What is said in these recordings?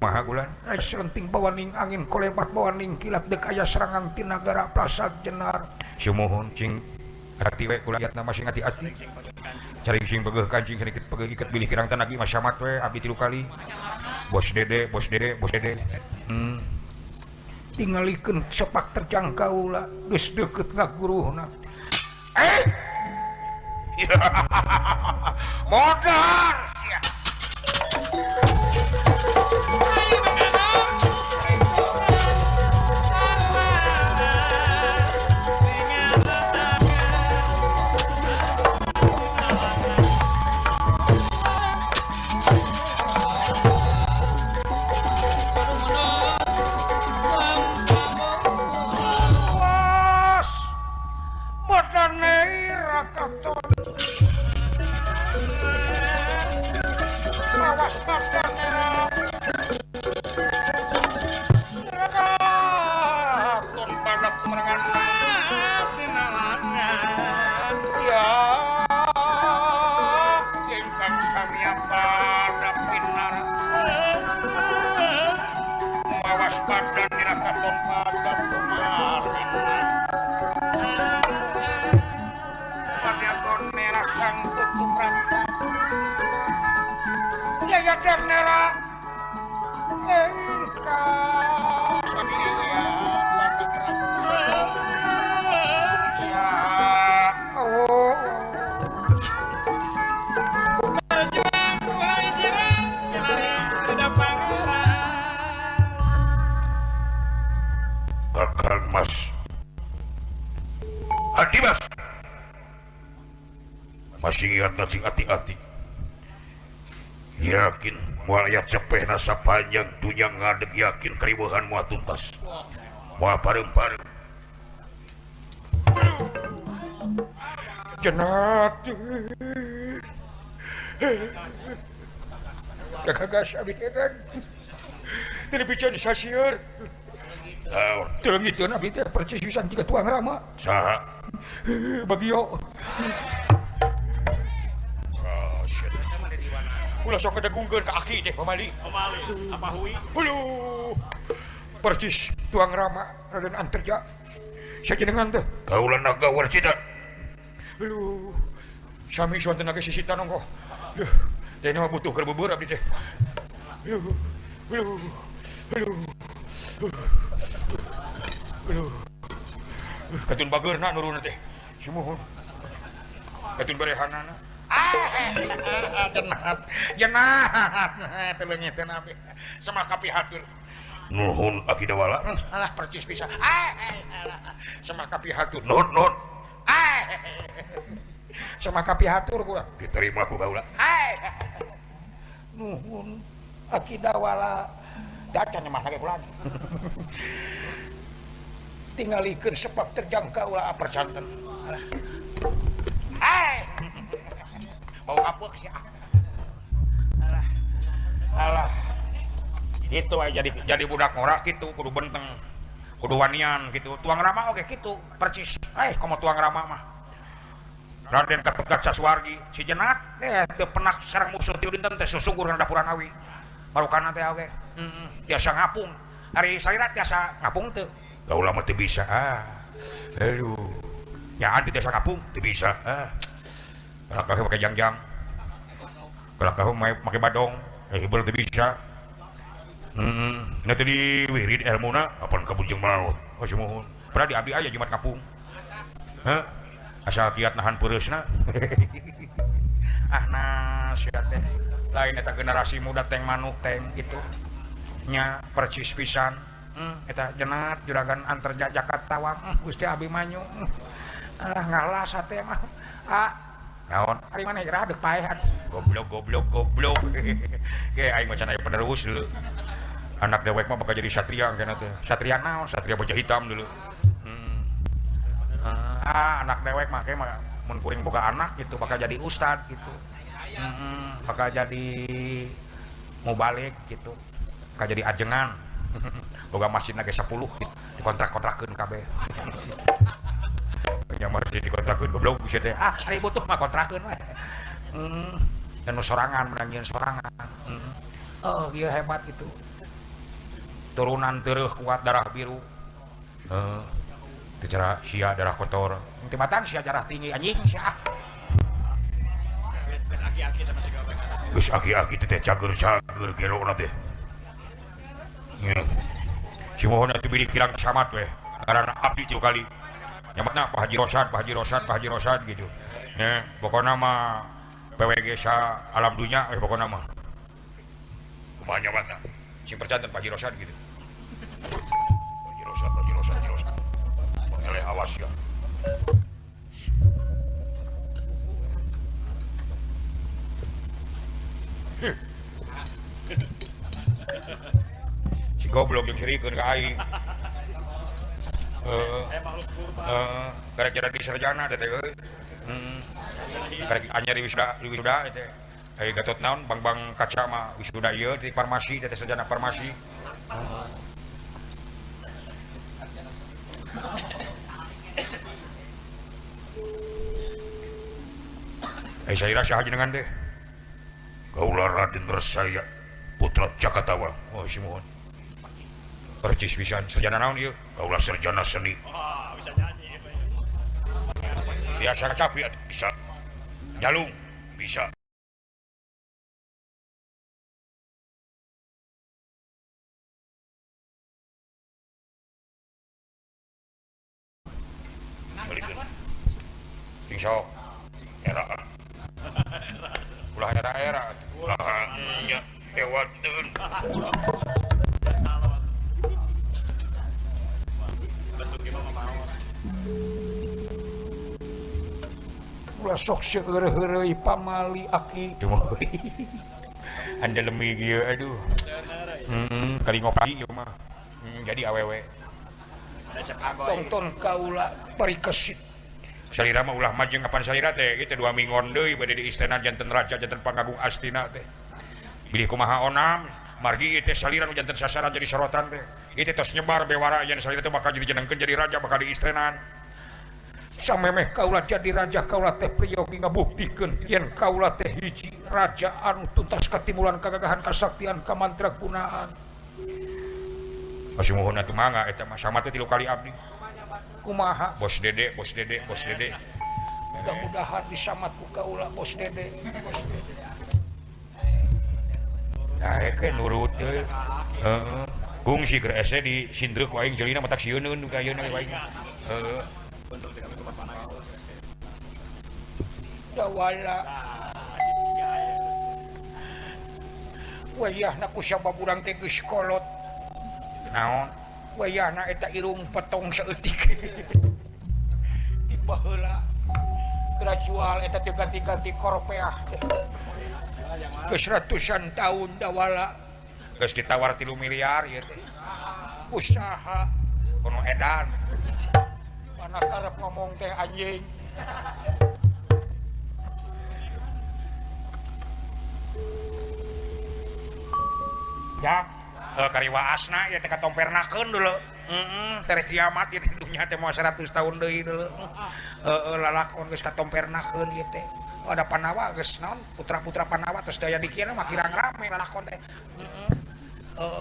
Kumaha gulan? Selenting bawaning angin kolebat bawaning kilat dek aya serangan ti nagara plasat jenar. Sumuhun cing hati we kula liat nama sing hati-hati. Cari sing pegeuh kancing sedikit pegeuh iket bilih kirang tanagi masyamat we abdi 3 kali. Bos dede, bos dede, bos dede. Tingalikeun sepak terjang kaula geus deukeut ngaguruhna. Modar sia. Masing hati-hati yakin moal aya cepehna sapanjang dunya ngadeg yakin kariweuhan moal tuntas moal pareum-pareum jenat kakagas abdi teh kan teu bican sasieur naon teu ngiteun abdi teh percis pisan ti tuang rama saha bagio. Ulah sok kedegungkeun ka aki teh pamali. Pamali, apa hui? Hulu. Percis tuang rama Raden Anterja. Sajenengan teh. Kaula naga warcita. Hulu. Sami suanten ge sisitan ongkoh. Duh, teh mah butuh keur bubur abdi teh. Hulu. Hulu. Hulu. Hulu. Katun bageurna nurunna teh. Sumuhun. Katun berehanana. Jenat, jenat, telengit nabi, sama kapihatur. Nuhun aki dawala. Alah percis bisa. Sama kapihatur. Nuhun, nuhun. Sama kapihatur kurang. Diterima ku kaula. Nuhun aki dawala. Dacan mah lagi kula. Tingalikeun sepak terjang kaula apercanten. Alah. Bau apek sih. Alah. Alah. Itu aja jadi budak ngorak gitu, kudu benteng. Kudu wanian gitu. Tuang rama oke gitu, percis. Komo tuang rama mah. Raden kapegat sasuargi, si jenat teu penak sareng musuh tilu dinten teh susugur kana dapuran awi. Marukana teh oge. Heeh, tiasa ngapung. Ari salira tiasa ngapung teu? Kaula mah teu bisa. Ah. Aduh. Ya adi tiasa ngapung, teu bisa. Ah. Kalau pakai jangjang, kalau pakai badong, hibur teu bisa. Nanti diwirid ilmuna, apan kabujeng maut. Oh sumuhun. Padahal di abdi aya jimat ngapung. Heh, asal kiat nahan peureusna. Ah nasihat teh. Lain eta generasi muda teng manuk teng gitu. Nya percis pisan. Eta jenat juragan Anterja Jakarta wang. Gusti Abimanyu. Alah ngalas hate mah. Ah naon ari maneh gerah deuk paehan goblok goblok goblok. Ge aing mah can aya penerus dulu. Anak dewek mah bakal jadi satria kana teh. Satria naon? Satria baju hitam dulu. Anak dewek mah ke mah mun kuring boga anak gitu bakal jadi ustad gitu. Bakal jadi mubalik gitu. Bakal jadi ajengan. Boga masjidna ge 10 gitu. Dikontrak-kontrakeun kabeh. Nya masjid dikontrakeun goblok sia teh. Ah, ari butuh mah kontrakeun we. Dan nu sorangan menang nyieun sorangan. Oh, ieu hebat gitu. Turunan tereuh kuat darah biru. Heeh. Teu cara sia darah kotor. Tibatan sia darah tinggi anjing sia. Geus aki-aki teh cager-cager gelona teh. Simohon atuh bilih kirang samat weh. Ngaranna abdi tilu kali. Nyametna Pak Haji Rosad, Pak Haji Rosad, Pak Haji Rosad gitu. Nya pokona mah PWG sa alam dunya weh pokona mah. Kumaha nyametna? Sing percanten Pak Haji Rosad gitu. Pak Haji Rosad, Pak Haji Rosad, Haji Rosad. Eleh awas ya. Si goblok jeung sirikeun ka aing. Heeh. Karek jadi sarjana teh euy. Heeh. Karek anyar di wisuda teh. Aya Gatot naon bang-bang kaca mah wisuda ieu di farmasi teh sarjana farmasi. Saya saha jenengan teh? Kaula Raden Resaya, putra Jakatawa. Oh, simohon. Percis pisan sarjana naon ieu? Kaula sarjana seni. Oh, bisa nyanyi. Biasa kacapi atuh bisa. Jalung bisa. Balikeun. Sing sok era. Ulah era-era. Ulah nya ewateun. Ulah sok seureureuy pamali aki. Cuma anda lemi kieu aduh. Kali ngopi ieu mah. Jadi awewe. Tonton kaula parikesit. Salira mah ulah majeng kapan salira teh ieu teh 2 minggon deui bade di istana janten raja janten pangagung astina teh. Bilih kumaha onam margi ieu teh salira nu janten sasaran jadi sorotan teh. Ieu teh tos nyebar bewara yen salira teh bakal jadi jenengkeun jadi raja bakal di istenan. Samemeh kaula jadi raja kaula teh priyogi ngabuktikeun yen kaula teh hiji raja anu tuntas katimulan kagagahan kasaktian kamantragunaan. Pasumuhun atuh mangga eta mah sama teh 3 kali abdi. Kumaha bos Dede, bos Dede, bos Dede. Mudah-mudahan disamat ku kaula bos Dede, bos Dede. Nah, ke nurut euy. Heeh. Kungsi keur ese di sindreuk ku aing jeulina matak sieuneun ka ayeuna we aing. Heeh. Dawala. Wayahna ku sabab urang teh geus kolot. Naon? Wayahna eta irung potong saeutik. Di baheula gradual eta teh ganti-ganti korpeah teh. Geus ratusan tahun dawala. Geus ditawar 3 miliar ieu teh. Usaha kono edan. Mana karep ngomong teh anjing. Ya, kariwaasna ieu teh katompernakeun dulu. Heeh, tere kiamat ieu teh dunya teh moal 100 tahun deui dulu. Heeh, lalakon geus katompernakeun ieu teh. Ada Panawa geus naon putra-putra Panawa terus daya dikieuna mah kirang rame lalakon teh. Heeh.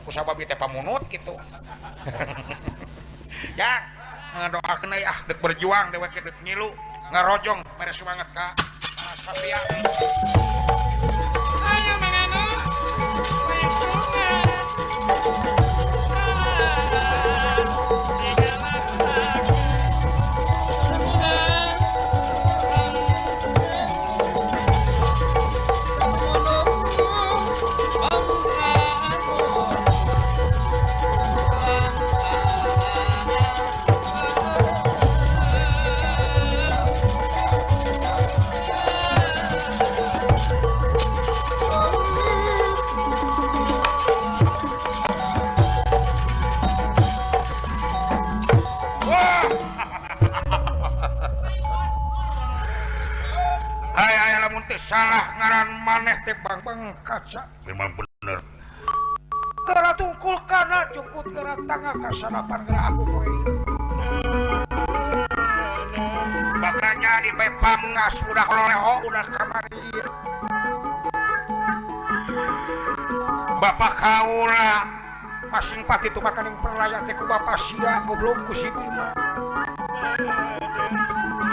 Ku sabab ieu teh pamunut kitu. Ya, doakeun euy ah dek berjuang dewek dek ngilu ngarojong mere semangat ka Satria. Ayo mangano. Salah ngaran maneh teh Bang Kaca. Memang bener. Geura tungkul kana cukut geura tangga kasarapan geura aku poe. Makanya di Pamungkas udah loleho udah kamari. Bapak kaula Masing pati tu makaning perlaya teh ku bapa sia goblok ku si Bima.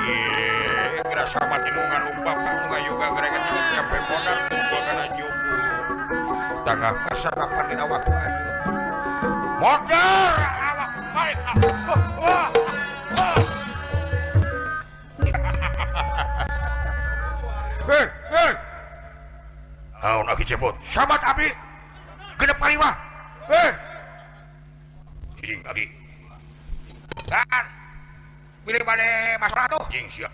Ye, gerasa mati nu ngalung bapak nu ngayoga gereget nyampe modal kumpul kana juku. Tangga kasarapan dina waktu ayeuna. Modal awak baik. Hei, hei. Naon aki cepot? Sahabat abdi. Genep kaliwah. Hei. Jing abdi. Kan. Pilih bade Mas Ratu. Jing sia.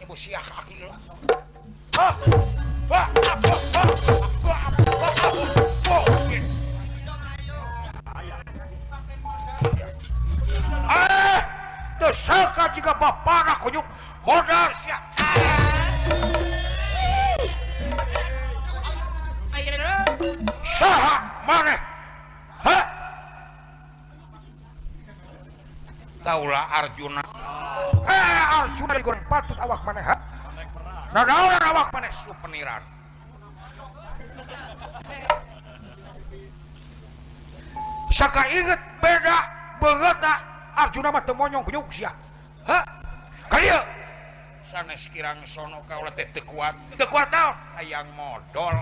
Ibu sia aki lo. Ah, teu saka jiga bapana kunyuk modal sia. Saha maneh? Hah? Kaula Arjuna. Arjuna digoreng patut awak maneh ha? Nanaonan awak maneh supeniran. Saka inget beda beungeutna Arjuna mah teu monyong kunyuk sia. Hah? Ka dieu. Sanes kirang sono kaula teh teu kuat. Teu kuat naon? Hayang modol.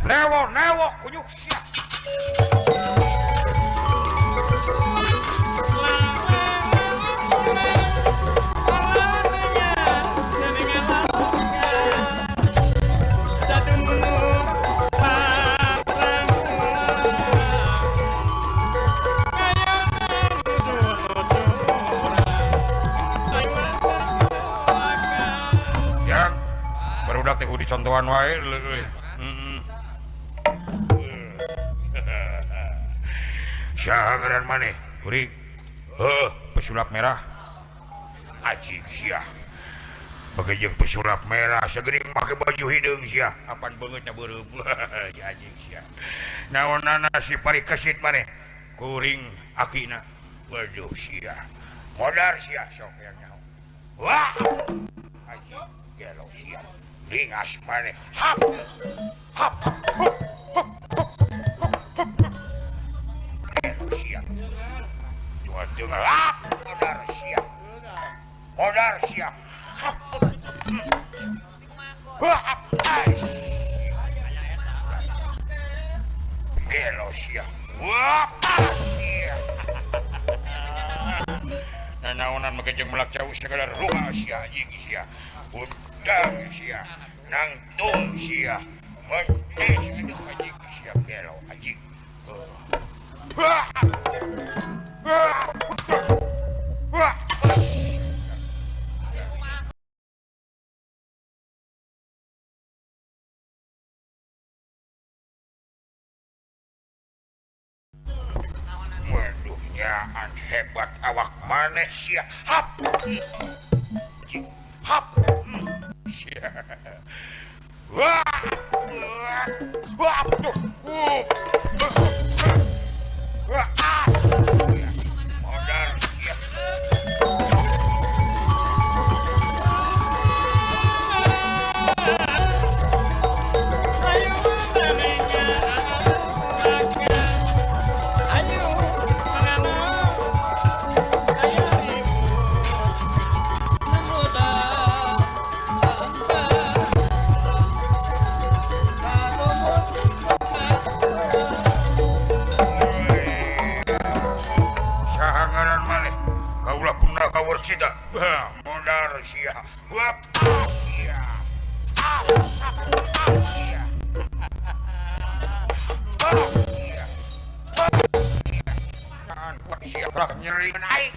Newo newo kunyuk sia. Yang barudak teh kudu dicontohan wae leueuh. Saha ngaran maneh? Kuring. Heuh, pesulap merah. Anjing sia. Bage jeung pesulap merah sageuning make baju hideung sia. Apan beungeutna beureum. Ya anjing sia. Naonana si parikesit maneh? Kuring akina. Waduh sia. Modar sia sok yang nyaho. Wah. Anjing gelo sia. Lingas maneh. Hap. Hap. Hup. Hup. Hup. Hup. Sia. Dua tengah. Modar sia. Modar sia. Gelo sia. Wah, sia. Nanaonan make jeung melak jauh segala rupa sia anjing sia. Udang sia. Nangtung sia. Mentis aduh anjing sia gelo anjing. Waduh, nyaan hebat awak maneh sia. Hap. Hap. Sia. Wah. Wah. Wah. Modal sia. Cita, modar sia, wap sia, sia, sia, nyeri naik.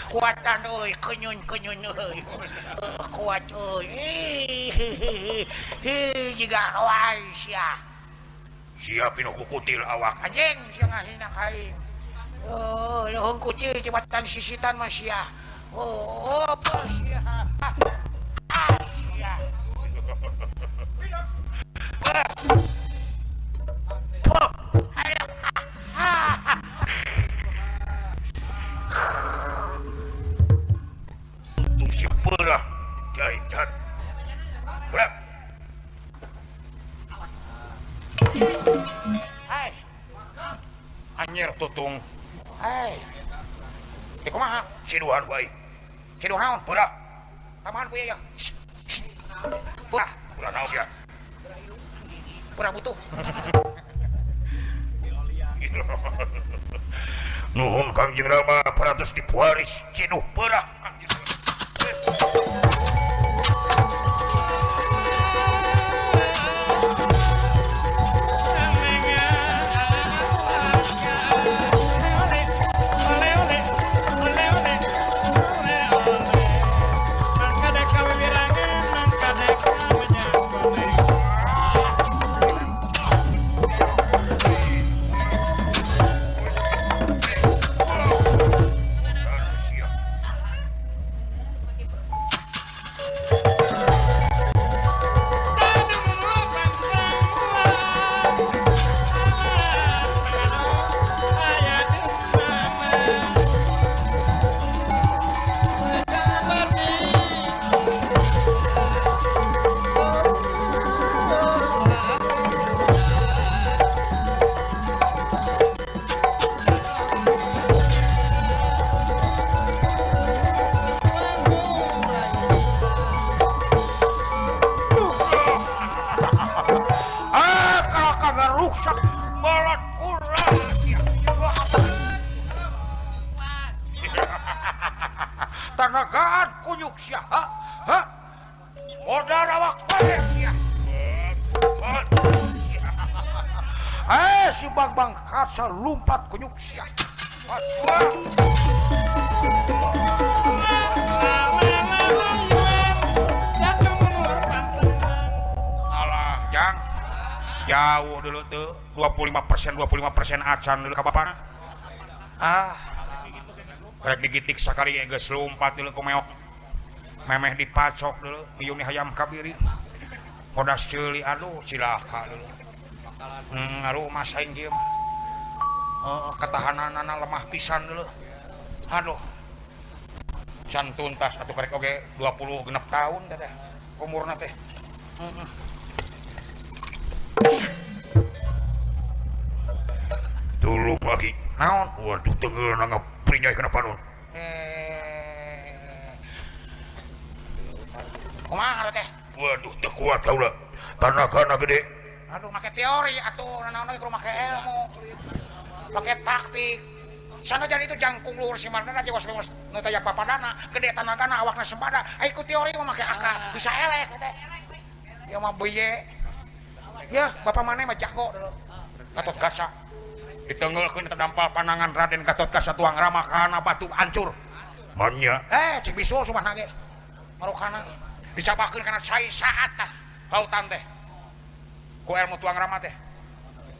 Kuatan euy, kenyun-kenyun euy. Kuat euy. Hi jiga wae sia. Sia pinu kukutil awak. Anjing sia ngahina ka aing. Oh, leuheung kucil cibatan sisitan mah sia. Oh, apa sia? Ah, sia. Tung sia peurah. Jai jahat. Berat. Hai. Anjir tutung. Hai. Di kumaha? Siduhan wae. Siduhan naon? Peurah. Tambahan ku ieu ya. Peurah. Peurah naon sia? Peurah butuh. Nuhun Kangjeng Rama parantos dipuaris ciduh peurah Kangjeng. Tanagaan kunyuk sia, ha? Ha? Modal awak paeh sia. Eh, si Bang-Bang kaca lumpat kunyuk sia. Alah, jang. Jauh dulu tuh, 25% acan dulu ka bapana. Ah. Rek digitik sakali geus lumpat dulu ku meok. Memeh dipacok dulu, ieu ni hayam kabiri. Bodas ceuli aduh cilaka dulu. Ngaruh mas aing kieu mah. Ketahananana lemah pisan dulu. Aduh. Can tuntas atuh karek oge 26 tahun teh umurna teh. Dulu pagi. Naon? Waduh tengeuna ngaprinyai kana panon. Kumaha teh? Waduh teu kuat kaula. Tanagana gede. Aduh make teori atuh nanaon ge kudu make ilmu. Make taktik. Sanajan itu jangkung luhur si Mardana jeung was nu taya papadana, gede tanagana awakna sembada. Ai ku teori mah make akal, bisa eleh teh. Ya mah beuye. Ya, bapak maneh mah jago dulu. Gatot Kaca. Ditenggulkeun eta dampal panangan Raden Gatot Kaca tuang Rama kana batu hancur. Manya. Cik bisul sumahna ge. Marukana dicabakeun kana cai saat tah lautan teh. Ku ilmu tuang Rama teh.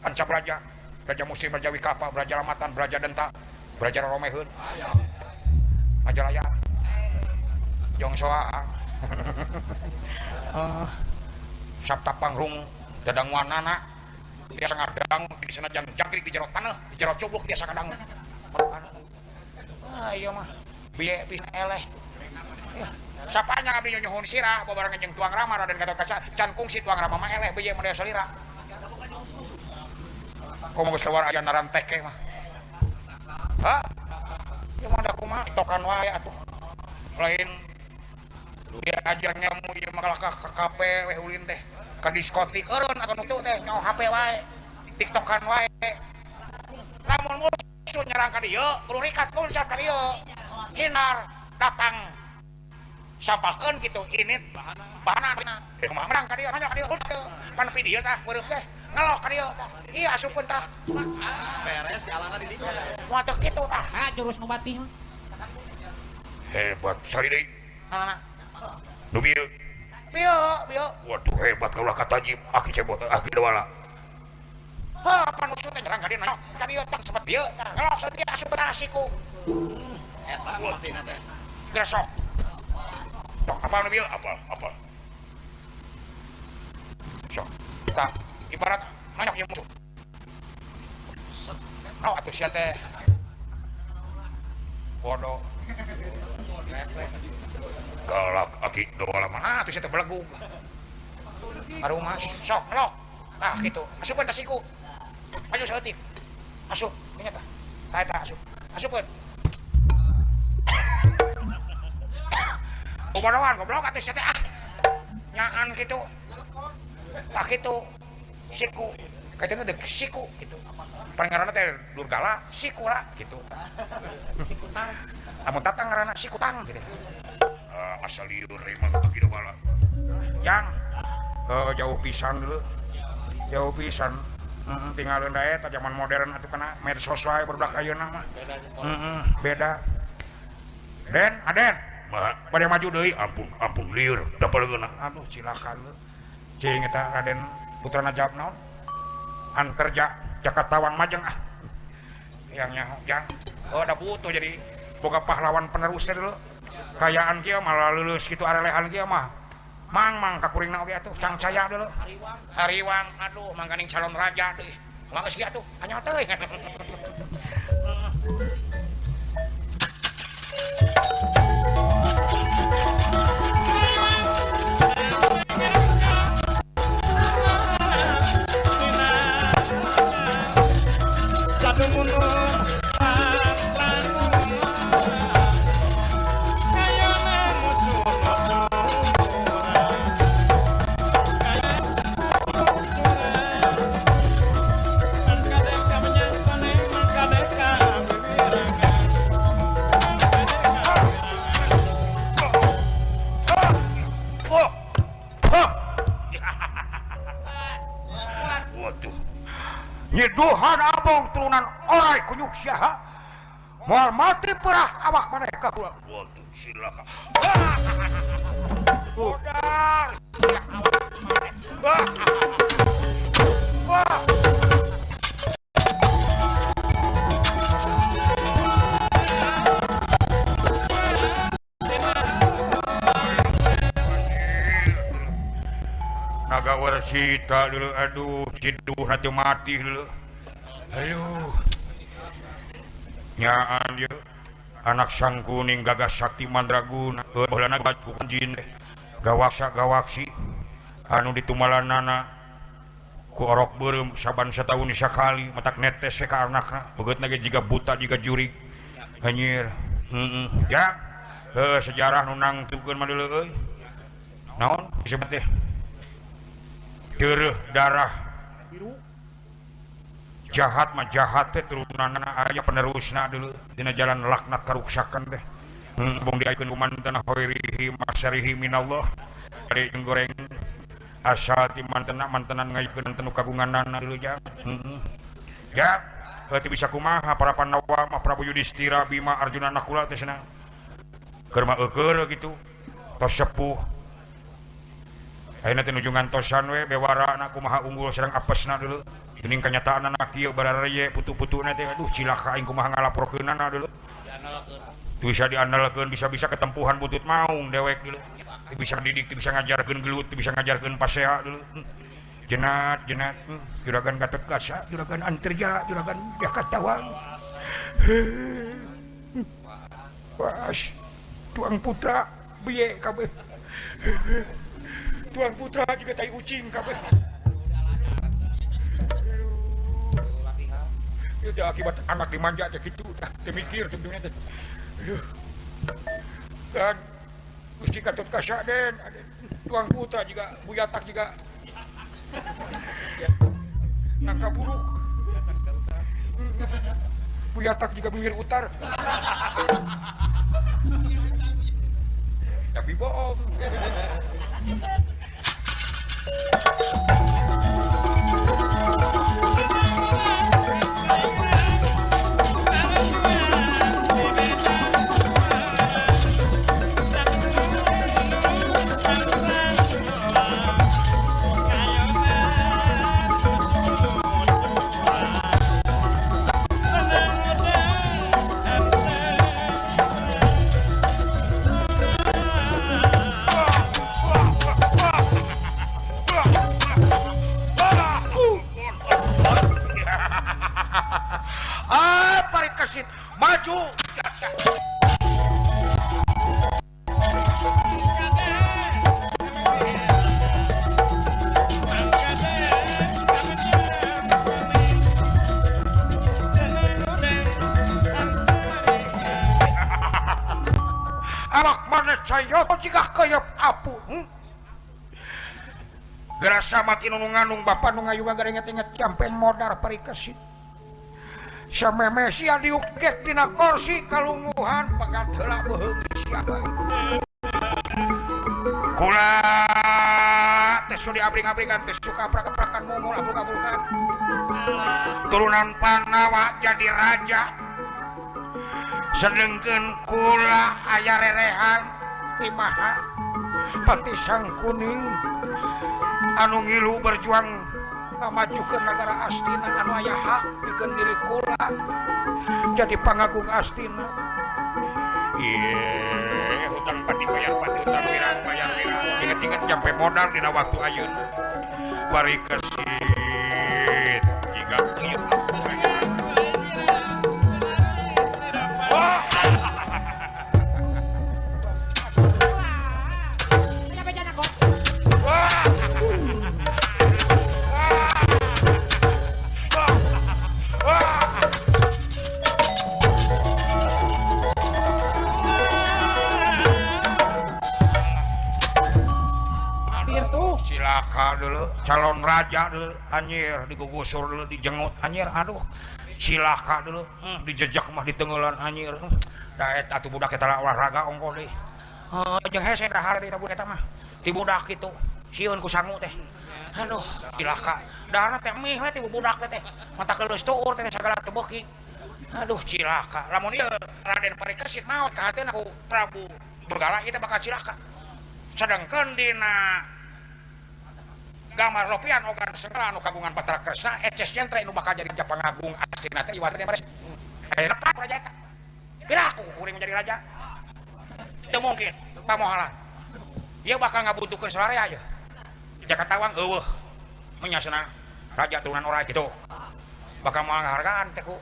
Panca beraja, beraja musim, beraja wikapa, beraja lamatan, beraja denta, beraja romeheun. Majalaya. Jong soa. Sabta pangrung dadanguanana biasa ngadang di sanajan jangkrik di jero taneuh, di jero cubluk biasa kadang. Ah ieu mah bieu bisa eleh. Sapanya abdi nyuhun sirah babarengan jeung tuang Rama Raden Gatot Kaca can kungsi tuang Rama mah eleh bieu mah salira. Komo geus keluar aya narantek ke mah. Hah? Ieu mah da kumaha tokan wae atuh. Lain dia ajar ngelmu ieu mah kalah ka kafe weh ulin teh. Ka diskotik eureun atuh nu teh nyaho HP wae. TikTokan wae. Lamun musuh nyerang ka dieu, kudu rikat loncat ka dieu. Hindar datang sampahkeun kitu ini bahana kumaha menang ka dieu nanya ka dieu pan video tah beureum teh ngelok ka dieu tah ieu asupkeun tah beres jalana di dinya moal teu kitu tah nah jurus nu batih mah Hebat sari deui. Nu bieu. Bieu, bieu. Waduh hebat kaulah kata jib aki cebot aki dewala. Hah, panusu teh nyerang ka dieu nanyok. Ka dieu tang sepet bieu. Ngelok saeutik asup siku. Eta matina teh. Gresok. Sok apal nu bieu? Apal, apal. Sok. Tah, ibarat nanyok ieu musuh. Oh, atuh sia teh. Bodoh. Galak aki dewala mah. Ah, atuh sia teh belegug. Arumas, sok ngelok. Tah kitu. Asupkeun ka siku. Maju saeutik. Asup, nya tah. Tah eta asup. Asupkeun. Bodohan goblok atuh sia teh ah. Nyaan kitu. Tah kitu. Siku. Kaitanna deuk siku kitu. Paling ngaranna teh Durgala, sikula kitu. Sikutang. Amun tatang ngaranna sikutang kitu. Asal lieur emang aki dewala. Jang. Jauh pisan dulu. Jauh pisan. Tinggalin da eta zaman modern atuh kana medsos wae barudak ayeuna mah. Beda. Den, Aden. Mah, bade maju deui. Ampun, ampun lieur da paleungeunna. Aduh cilaka lu. Cing eta Raden Putrana jawab naon? Anterja Jakatawang Majeng ah. Yang nyaho jang. Oh da butuh jadi boga pahlawan penerus teh dulu. Kayaan kieu malah lulus kitu arelehan kieu mah. Mang-mang ka kuringna oge atuh cangcaya dulu. Hariwang aduh mangkaning calon raja deui. Mah geus kieu atuh anyal teuing. Nyeduhan abong turunan orai kunyuk siaha moal mati perah awak maneh ka kula. Waduh cilaka. Udar sia awak maneh. Wah. Naga warsita dulu aduh ciduh nanti mati dulu. Aduh. Nyaan dia anak sang kuning gagah sakti mandraguna baheulana bacu jin gawaksa gawaksi anu ditumalanana ku orok beureum saban sataun sakali matak netes we ka anakna begeutna ge jiga buta jiga jurig anjir. Heeh ya heuh sejarah nu nangtukeun mah deuleu euy naon disebut teh tereuh darah biru jahat mah jahat teh turunanna aya penerusna dulu dina jalan laknat karuksakan teh bong diaikeun ku mantena khairihi masyarihi minallah ari jeung goreng asal ti mantena mantenan ngaikeun tenu kagunganana dulu jang. Ya heuh teu bisa kumaha para Pandawa mah Prabu Yudhistira Bima Arjuna Nakula teh cenah keur mah eueur kitu tos sepuh ayeuna teh nuju ngantosan we bewarana kumaha unggul sareng apesna dulu. Geuning kanyataanna kieu barareye putu-putuna teh aduh cilaka aing kumaha ngalaporkeunana dulu. Teu bisa diandalkeun bisa-bisa ketempuhan butut maung dewek dulu. Teu bisa didik, teu bisa ngajarkeun gelut, teu bisa ngajarkeun pasea dulu. Jenat, jenat, juragan Gatot Kaca, juragan Anterja, juragan Jakatawang. Was, tuang putra biye kabeh. Tuang putra juga tai ucing kabeh. Itu akibat anak dimanja teh kitu tah teu mikir tentunya teh. Aduh. Kan Gusti Gatot Kaca den, tuang putra juga buyatak juga. Nangka buruk. Buyatak juga bibir utar. Tapi bohong. Awak mana saya jika keyep apu. Gerasa mati nu nganung bapak nu ngayuga garenget-inget sampai modar parikesit. Sameme sia diukek dina kursi kalunguhan pegat heula beuheung sia bae. Kula teh sudi abring-abringan teh suka aprak-aprakan mumul abruk-abrukan. Turunan Pandawa jadi raja. Sedengkeun kula aya rerehan di maha Pati Sang Kuning anu ngilu berjuang ngamajukeun nagara Astina anu aya hak pikeun diri kula jadi pangagung Astina. Ieu hutang pati bayar pati hutang wirang bayar wirang inget-inget sampai modal dina waktu ayeuna bari kesit jiga ieu. Cilaka dulu calon raja dulu anjir digugusur dulu dijengut anjir aduh cilaka dulu dijejak mah ditenggelan anjir daet atuh budak eta olahraga ongko deui jeung hese dahar di budak eta mah ti budak kitu sieun ku sangu teh aduh cilaka daharna teh mih we ti budak teh mata geus tuur teh sagala teu beuki aduh cilaka lamun ieu Raden Parikesit maot ka hateuna ku Prabu Bergala ieu teh bakal cilaka sedangkeun dina gambar lopian ogan sengkala anu kagungan Patra Kresna eces jentre nu bakal jadi raja pangagung astina teh iwat teh baris ayeuna pak raja eta piraku kuring menjadi raja teu mungkin pamohalan ieu bakal ngabuntukeun salarea ieu Jakatawang eueuh menyasana raja turunan orai gitu bakal moal ngahargaan teh ku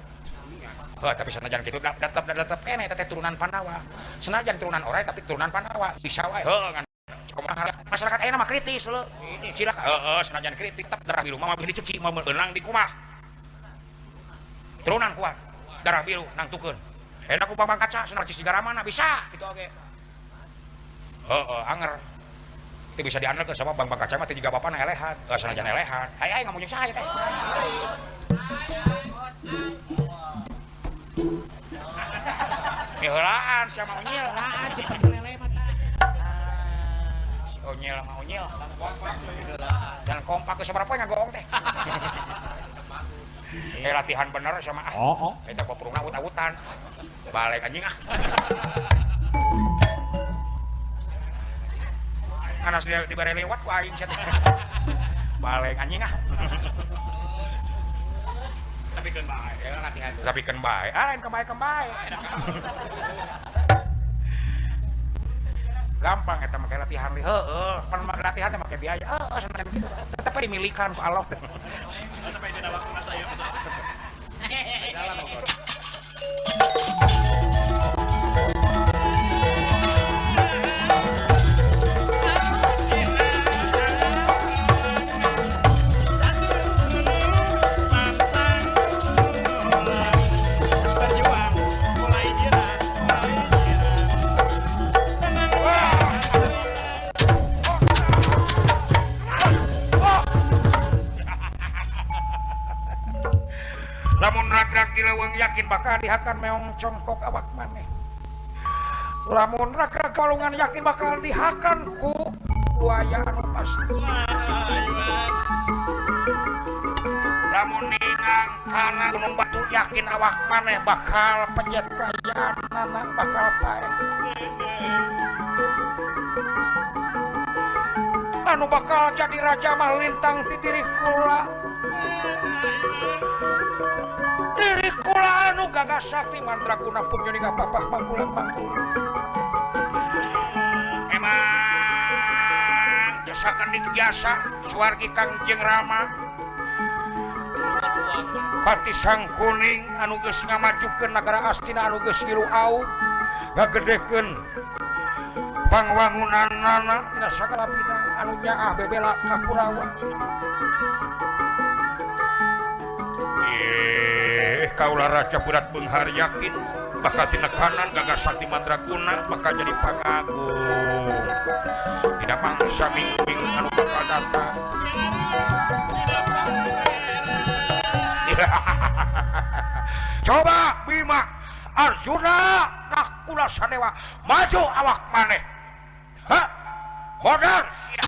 heuh tapi sanajan kitu tetep keneh teh turunan Pandawa sanajan turunan orai tapi turunan Pandawa bisa wae heuh ngan masyarakat ayeuna mah kritis lho. Cilaka heeh sanajan kritik tetep darah biru mah bisa dicuci mah meunang di kumah. Turunan kuat darah biru nangtukeun. Enak ku bambang kaca cenah cis garamana bisa kitu oge. Heeh anger. Teu bisa diandalkeun sama bambang kaca mah teh jiga bapana elehan. Heuh sanajan elehan. Ai ai ngomong jeung saha teh. Miheulaan sia mah unyil, laan si pecel lele mah. Onyel sama onyel jangan kompak ke seberapa ngagoong teh latihan bener sama ah eta popurungna awut-awutan balik anjing ah anas dibere lewat ku aing sia balik anjing ah tapi keun bae latihan tapi keun bae ah lain kebae kebae gampang eta make latihan li heueuh pan latihan teh make biaya heueuh sanajan kitu tetep dimilikan ku Allah tetep dina waktuna saya lamun ragrag di leuweung yakin bakal dihakan meong congkok awak maneh lamun ragrag kalungan yakin bakal dihakan ku buaya anu pasti lamun ningang kana gunung batu yakin awak maneh bakal pejet kayaanana bakal paeh anu bakal jadi raja mah lintang ti diri kula diri kula anu gagah sakti mandraguna punyuning papah mangkulan mangkul emang jasa kenik jasa suwargi Kangjeng Rama Pati Sangkuning anu geus ngamajukeun nagara Astina anu geus ngilu au ngagedekeun pangwangunanana dina sagala bidang anu nyaah bebela ka Kurawa. Kaula Raja Burat Beunghar yakin bakal tinekanan Gagah Sakti Mandraguna bakal jadi pangagung dina mangsa minggu-minggu anu bakal datang. Coba Bima Arjuna Nakula Sadewa maju awak maneh. Ha? Modal siap.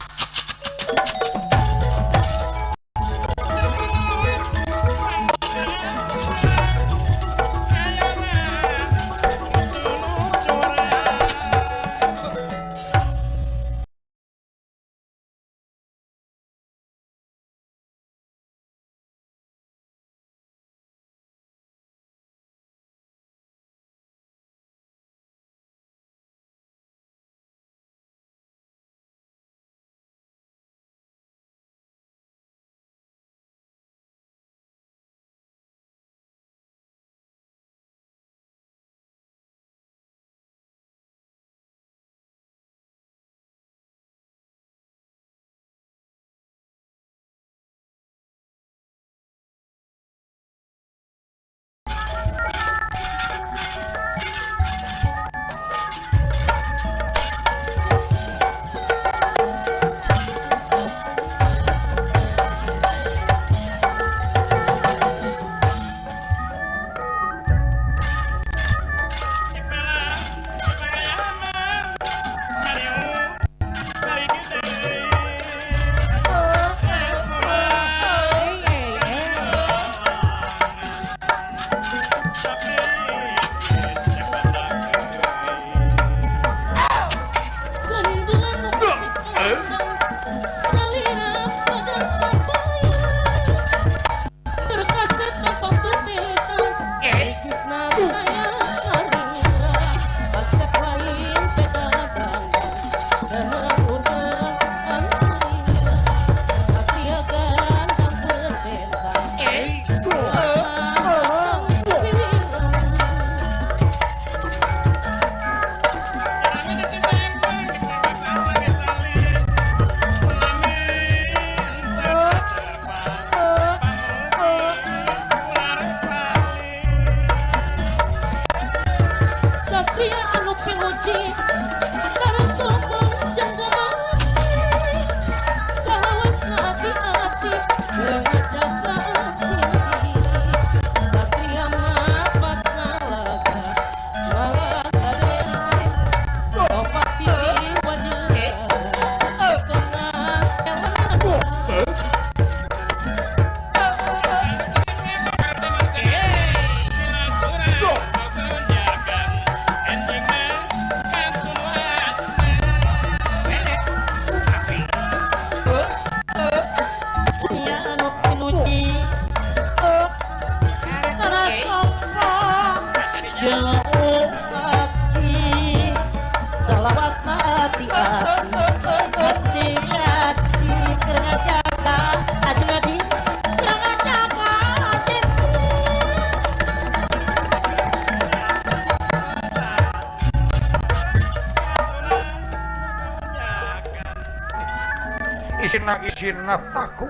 Isina takut,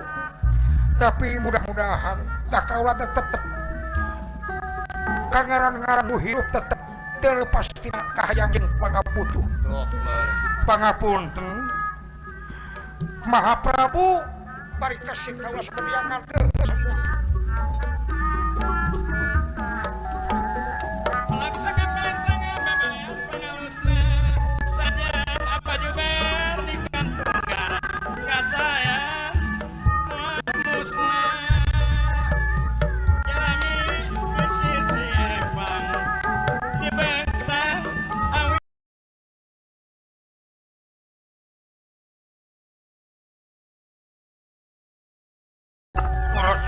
tapi mudah-mudahan tak kaula tetep kangaran-ngaran nu hirup tetep terlepas tina kahayang jeung pangabutuh. Pangapunten Mahaprabu bari kasih kaula sabadiangan semua.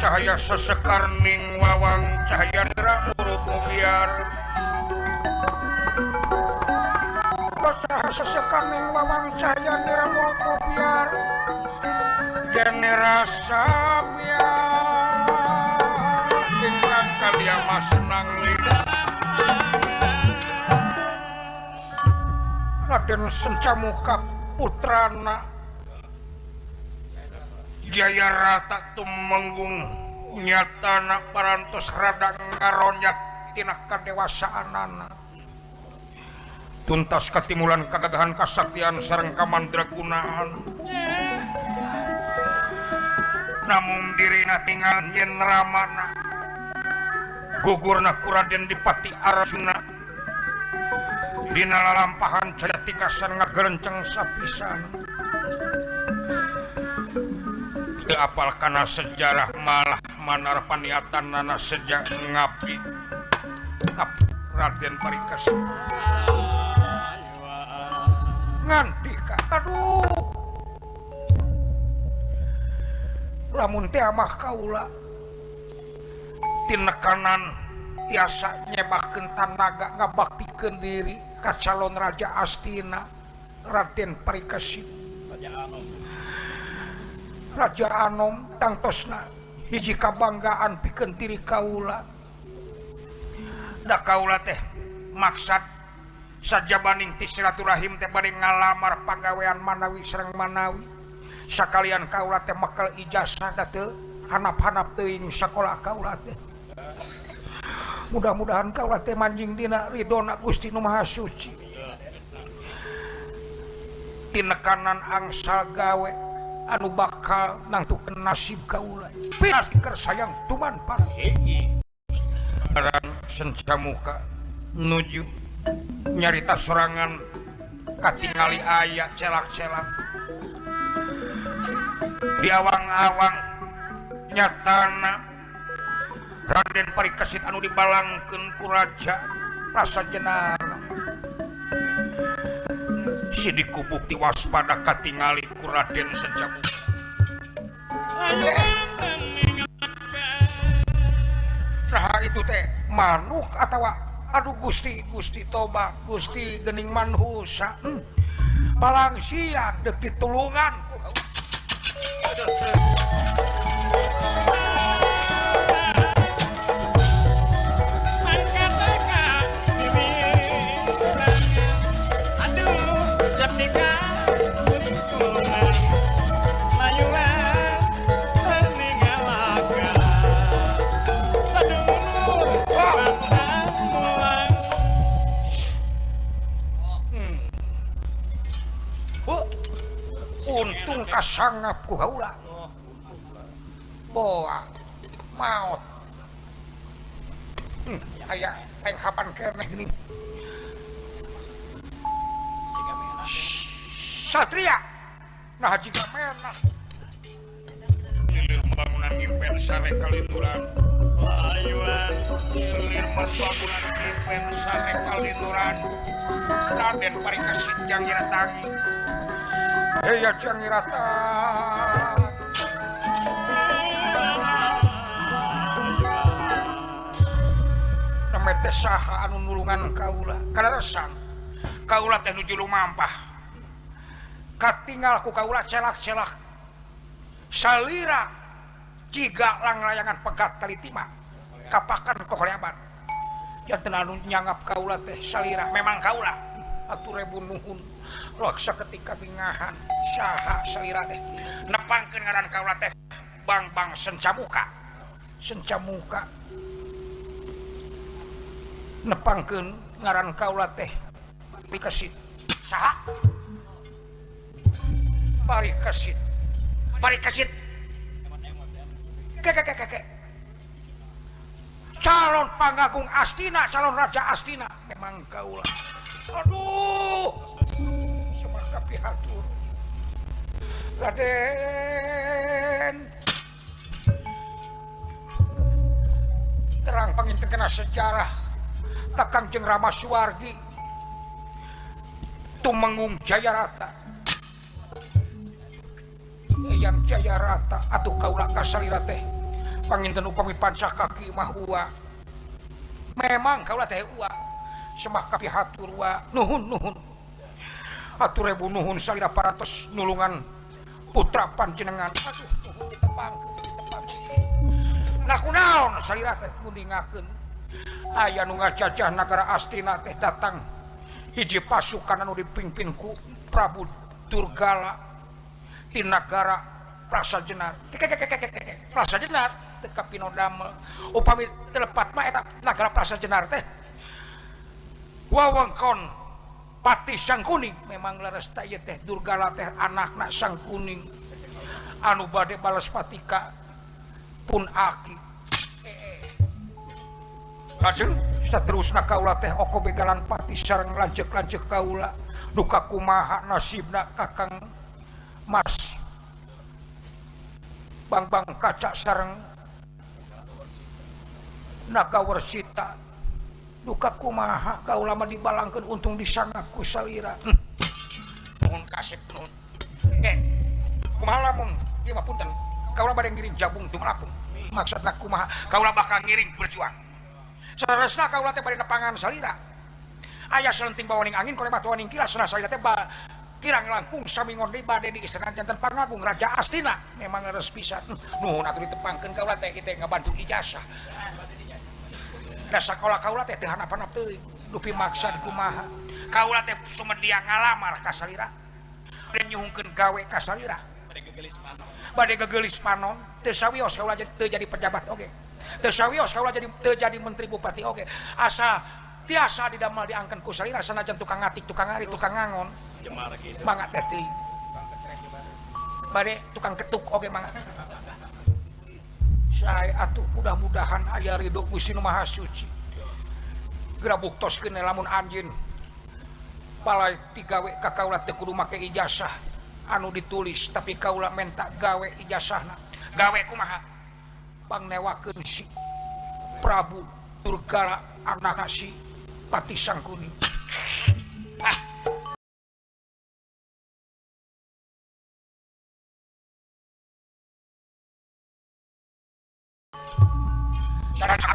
Cahaya sesekar ning wawang cahaya nira urut biar cahaya sesekar ning wawang cahaya nira urut biar generasa biar. Raden Sencamuka putrana Jayarata Tumenggung nyatana parantos rada ngaronyak tina kadewasaanana tuntas katimulan kagagahan kasaktian sareng kamandragunaan namung dirina tinggal yen ramana gugurna ku Raden Dipati Arjuna dina lalampahan jayatikasan ngagerenceng sapisan. Teu apal kana sejarah malah manar paniatanana sejak ngabdi ka Raden Parikesit ngandika aduh lamun teh mah kaula tinekanan tiasa nyebahkeun tanaga ngabaktikeun diri ka calon raja Astina Raden Parikesit Raja Anom tangtosna hiji kabanggaan pikeun diri kaula da kaula teh maksad sajabaning ti silaturahim teh bade ngalamar pagawean manawi sareng manawi sakalian kaula teh mekel ijazah da teu hanap-hanap teuing sakola kaula teh mudah-mudahan kaula teh manjing dina ridona Gusti Nu Maha Suci tinekanan angsal gawe anu bakal nangtukeun nasib kaula pasti keur sayang tuman para aran Sencamuka nuju nyarita sorangan katingali aya celak-celak di awang-awang nyatana Raden Parikesit anu dibalangkeun ku raja rasa jenara sidiku bukti waspada katingali ku Raden Sencamuka. Nah itu teh manuk atawa aduh Gusti Gusti toba Gusti geuning manhusa balang sia deuk ditulungan ku untung kasangap ku haula boa maot aya penghapan keneh geuning satria nah jiga menah lilir bangunan impen sare kalituran ayuan lilir bangunan impen sare kalituran Raden Parikesit jang niratangi heya jang niratan name teh saha anu nulungan kaula kaleresan kaula teh nuju lumampah katingal ku kaula celak-celak salira jiga langlayangan pegat tali timah kapakan koholeaban janten anu nyanggap kaula teh salira memang kaula atuh rebu nuhun laksa ketika bingahan saha salira teh nepangkeun ngaran kaula teh Bang-bang Sencamuka Sencamuka nepangkeun ngaran kaula teh Parikesit saha Parikesit Parikesit keke calon pangagung Astina calon raja Astina memang kaula aduh semah kapihatur Raden terang panginten kena sejarah Kakang Jeng Rama Suwargi Tumenggung Jayarata Eyang Jayarata atuh kaula kasalira teh panginten upami pancah kaki mah ua memang kaula teh ua semah kapihatur ua nuhun nuhun atur rebu nuhun salira parantos nulungan putra panjenengan aduh nuhun ditepangkeun ditepangkeun nah kunaon salira teh mundingakeun aya nu ngajajah nagara Astina teh datang Hiji pasukan anu dipimpin ku Prabu Durgala ti nagara Prasajenar. Prasajenar teu kapinodamel. Upami teu lepat mah eta nagara Prasajenar teh wewengkon Pati Sangkuning. Memang leres teh ieu teh Durgala teh anakna Sangkuning anu bade bales patika pun aki. Lajeng saterusna kaula teh oko begalan pati sareng lanceuk-lanceuk kaula duka kumaha nasibna Kakang Mas Bangbang Kaca sareng Naga Warsita duka kumaha kaula mah dibalangkeun untung disangap ku salira. Nuhun kasep nuhun. Kumaha lamun ieu mah punten kaula bade ngiring jabung teu malapung. Maksudna kumaha kaula bakal ngiring berjuang. Saresna kaula teh bade nepangan salira. Aya selenting bawaning angin korebat waning kilas cenah salira teh kirang langkung samingon deui bade di istana janten pangagung Raja Astina. Memang leres pisan. Nuhun atuh ditepangkeun kaula teh ieu teh ngabantu ijazah. Da sakola kaula teh teu hanap-hanap teuing dupi maksad kumaha. Kaula teh sumedia ngalamar ka salira. Bade nyuhungkeun gawe ka salira. Bade gegeulis panon teu sawios kaula teu jadi pejabat oge. Teu sawios kaula jadi teu jadi menteri bupati oge. Asa tiasa didamel diangkeun ku salira sanajan tukang ngatik, tukang ngarit, tukang ngangon. Mangga teh teuing. Bade tukang ketuk oge mangga. Sae atuh mudah-mudahan aya ridho Gusti Nu Maha Suci. Geura buktoskeun lamun anjeun palai digawe ka kaula teu kudu make ijazah anu ditulis tapi kaula menta gawe ijazahna. Gawe kumaha? Pangnewakeun si Prabu Durgala anak si Pati Sangkuni.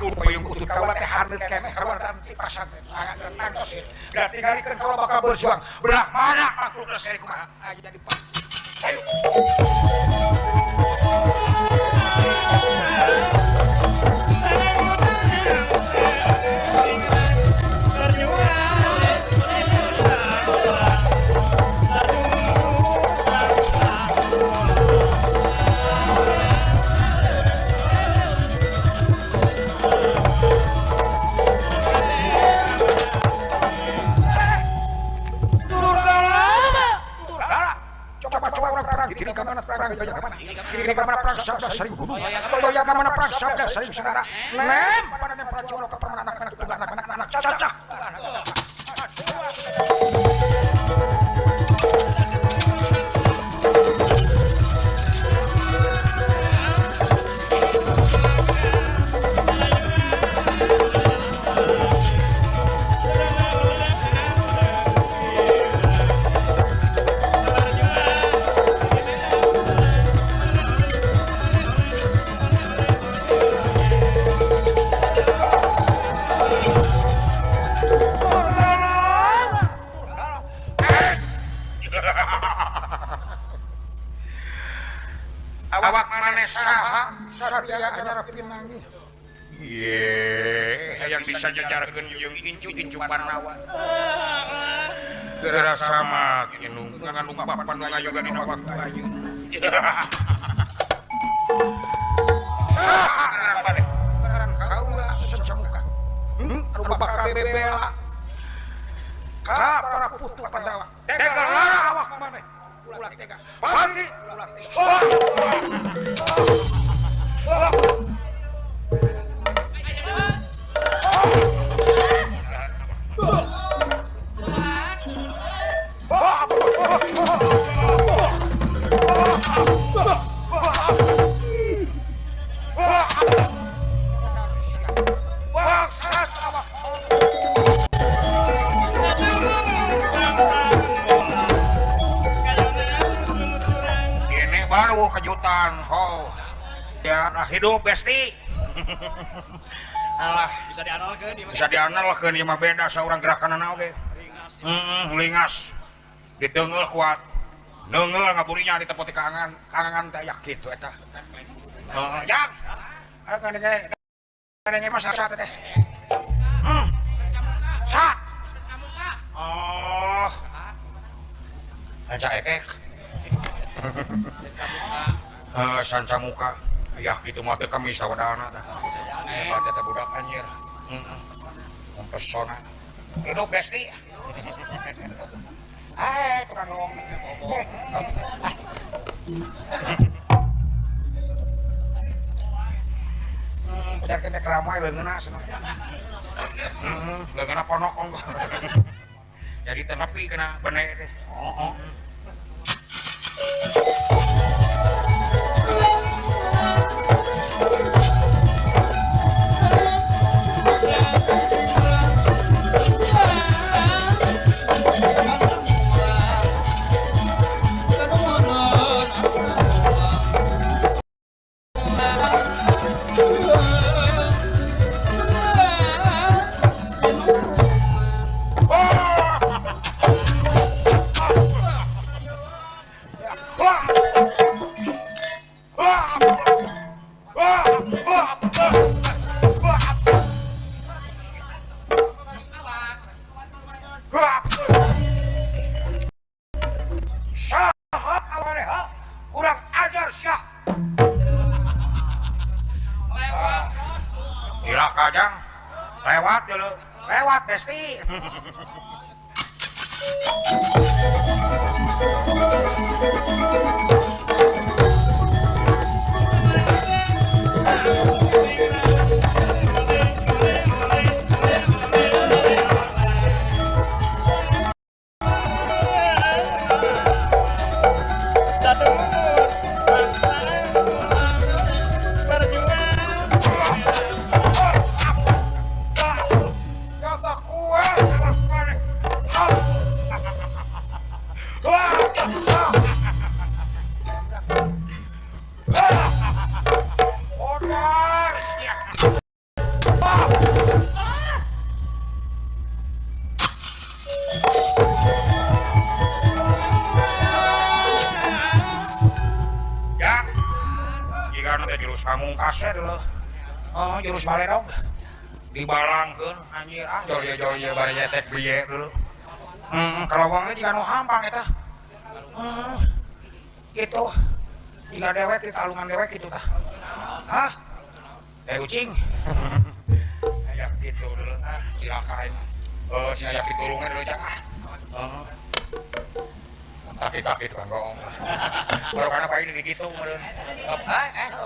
Payung utut kaula teh haneut keneh kaula teh pasantren sangat tangtos geura tingalikeun kaula bakal berjuang belah mana makhluk seri kumaha aya jadi pak. Ayo. Kiri ka mana perang jaya ka mana? Kiri ka mana perang sabda saring gunung? Toya ka mana perang sabda saring segara? Nem pada nem prajurit ka permana anak-anak tunggal anak-anak anak cacah. Awak maneh saha satya anyar pinanggih. Ye, hayang bisa jajarkeun jeung incu-incu Panawa. Geura sama inung ngan upah panunga yoga dina waktu ayeuna. Saha ngaran maneh? Ngaran kaula Sencamuka. Anu bakal bebela ka para putu Pandawa. Tega lara awak maneh. Ulah tega. Pati ulah tega. Oh. Oh. Baru kejutan, ho, ya nah, hidup besti. Alah, bisa dianalkeun, bisa dianalkeun ieu mah beda saurang gerakanana oge. Lingas. Diteunggeul kuat. Neunggeul ngaburinya ditepoti ka angan, kangangan teh aya kitu eta. Heeh, jang. Ayo kadenge mah sasa teh. Sa. Oh. Sanca ekek. Sanca muka. Ya kitu mah teu kami sawadana tah. Hebat eta budak anjir. Heeh. Mempesona. Hidup besti. Tukang ngomong. Pacar kita keramai leungeuna cenah. Heeh, leungeuna ponok ongkoh. Jadi teu nepi kena bene teh. Heeh. Kurang ajar syah. Lewat. Gila kajang. Lewat dulu. Lewat besti. Oh, jurus baledog dibalangkeun anjir ah jol-jol bare nyetek bieu dulu. Kalau wongnya jiga nu hampang eta. Gitu. Jiga dewek di talungan dewek gitu tah. Hah? Ucing. Aya gitu dulu ah cilaka aing. Si aya pitulungan dulu jang ah. Heeh. Taki-taki tukang bohong. Baru kana paling di kitu meureun.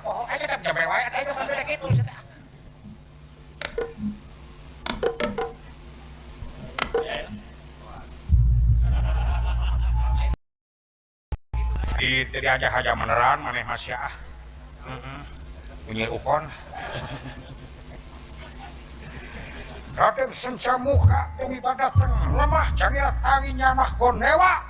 Poho setep jambe wae eta mah beda kitu setep. Di teu diajak-ajak meneran maneh mah sia ah. Heeh. Unyil ukon. Raden Sencamuka tumiba dateng lemah jangira tangi nyamah gonewa.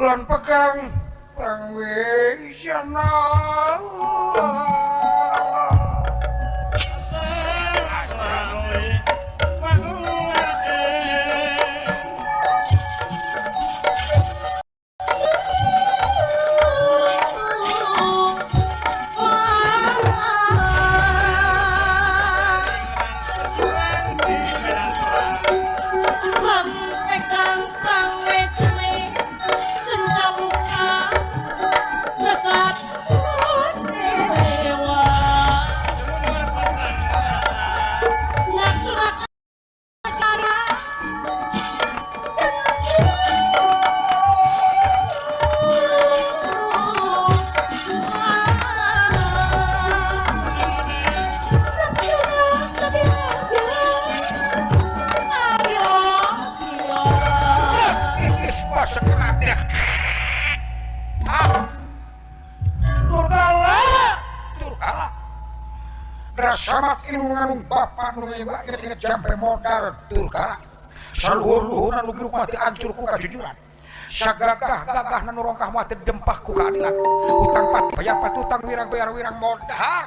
Lan pegang pangwisana. Jampe modar Durgala saluhur-luhurna nu giruk mati ancur ku kajujuran sagagah-gagah nu rongkah mati dempah ku keadilan utang pati bayar pati utang wirang bayar wirang modar.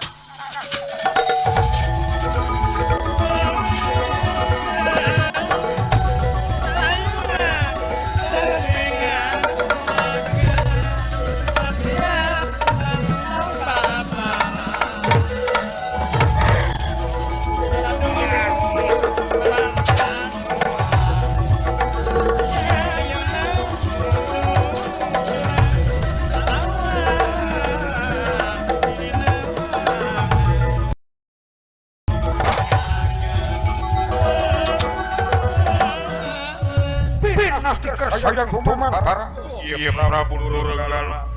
Sayang tumantara ieu Prabu Durenggala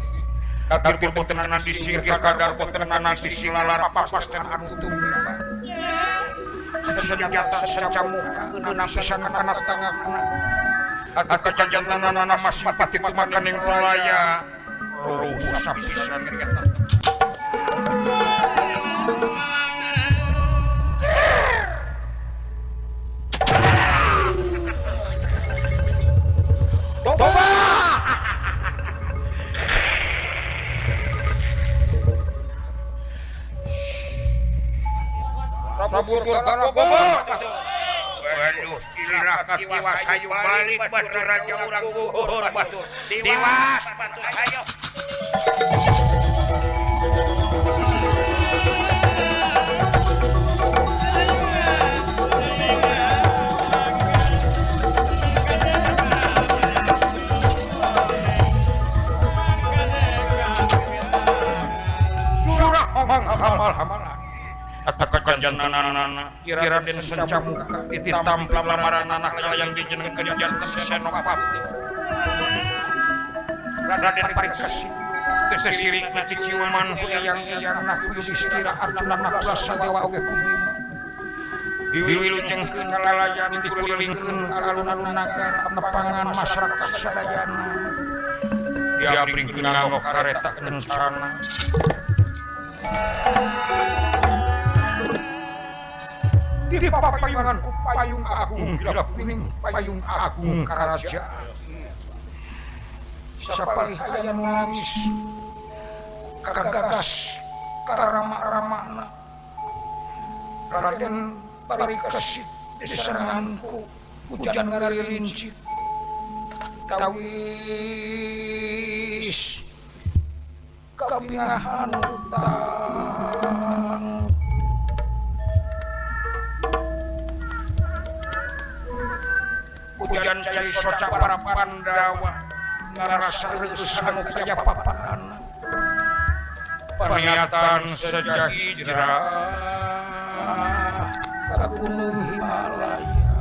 katir boten kana disingkir kadar boten kana disilalar papasten anu tumiba senjata sencamuka keuna pisan kana tangakna atau jantanana masih pati makaning pelaya rusak pisan eta. Toba! Prabu Durgala goblok. Waduh, cilaka tiwas hayu balik batur raja urang guhur batur. Tiwas batur hayu. Surak hamal-hamal. Kajananana Raden Sencamuka ditampil lamaran anak yang dijenengkeun janten Senopati. Raden Parikesit teu sirikna diciuman ku eyang-eyangna ku Yudhistira Arjuna Nakula Sadewa oge ku Bima. Diwilujengkeun kalayan dikulilingkeun ka alun-alun nagara nepangan masyarakat sadayana. Diabringkeun nganggo kareta kencana. Di papayungan ku payung agung gila kuning payung agung karajaan. Sapalih aya nu nangis kagagas karama-ramana. Raden Parikesit diseranganku hujan ngarilinci tawis kabingahan utang. Hujan cai soca para Pandawa ngarasa reueus anu kaya papaana. Paniatan sejak hijrah ka Gunung Himalaya.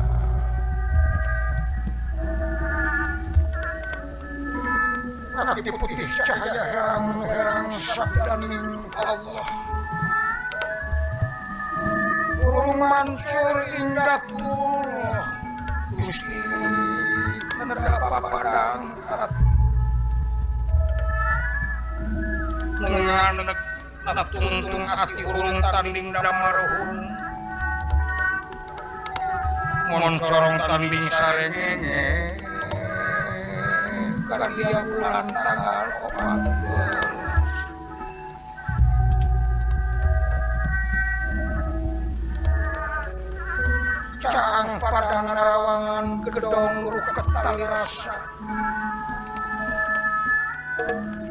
Kaki putih cahaya herang-herang sabdaning Allah. Burung mancur indah tuloh Gusti menedap papadang nganeg natungtung ati urung tanding damaruhun moncorong tanding sarengenge kadia bulan tanggal 14. Caang padang narawangan gedong ruket tali rasa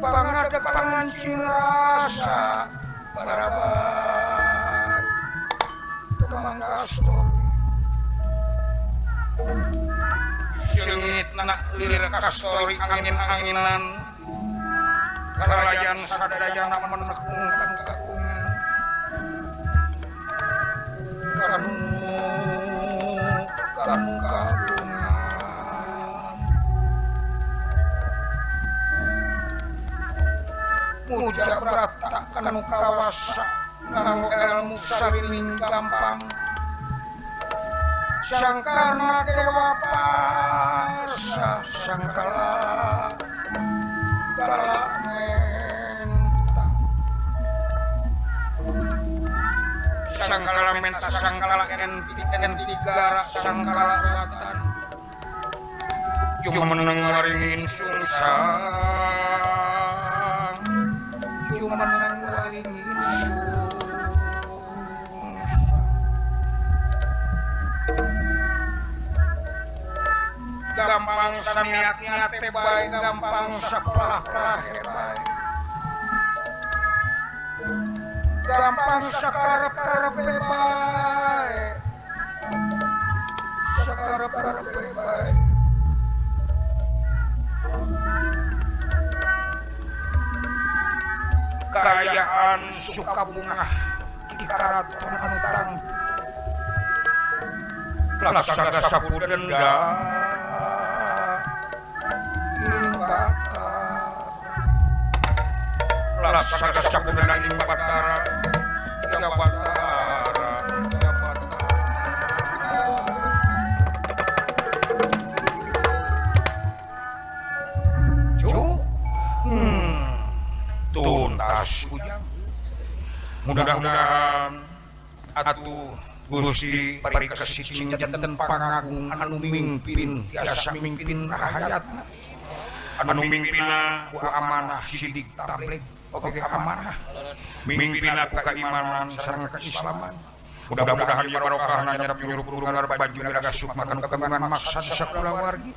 pangadeg pangancing rasa barabar kemang kastori singit nak lilir kastori angin-anginan kalayan sadayana menekungkan kagungan kanu kanu kagungan muja brata kanu kawasa nganggo ilmu sariling gampang sangkarna dewa parsa sangkala kala menta sangkala menta sangkala enti enti gara sangkala watan jumeneng waringin sungsang jumeneng waringin sungsang. Gampang saniat-niat teh bae gampang sapolah-polah bae gampang sakarep-karepe bae sakarep-karepe bae kaayaan sukabungah di karaton anu tangtu laksana sapu denda Salap sagala ing Batara ya Batara ya Batara. Cu tuntas ujang. Mudah-mudahan atuh Gusti parikasih sing janten pangagung anu mingpin tiasa mingpin rahayatna anu mingpina ku amanah sidik tabligh oge amanah mingpina ku kaimanan sareng keislaman. Mudah-mudahan ieu barokahna nyarap nyurup urungar baju miraga sukma kanu kagungan maksad sakulawargi.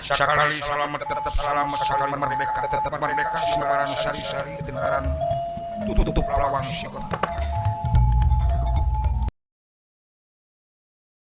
Sakali salamet tetep salamet, sakali merdeka tetep merdeka, sembaran sari-sari teu ngaran tutup lawang si kota.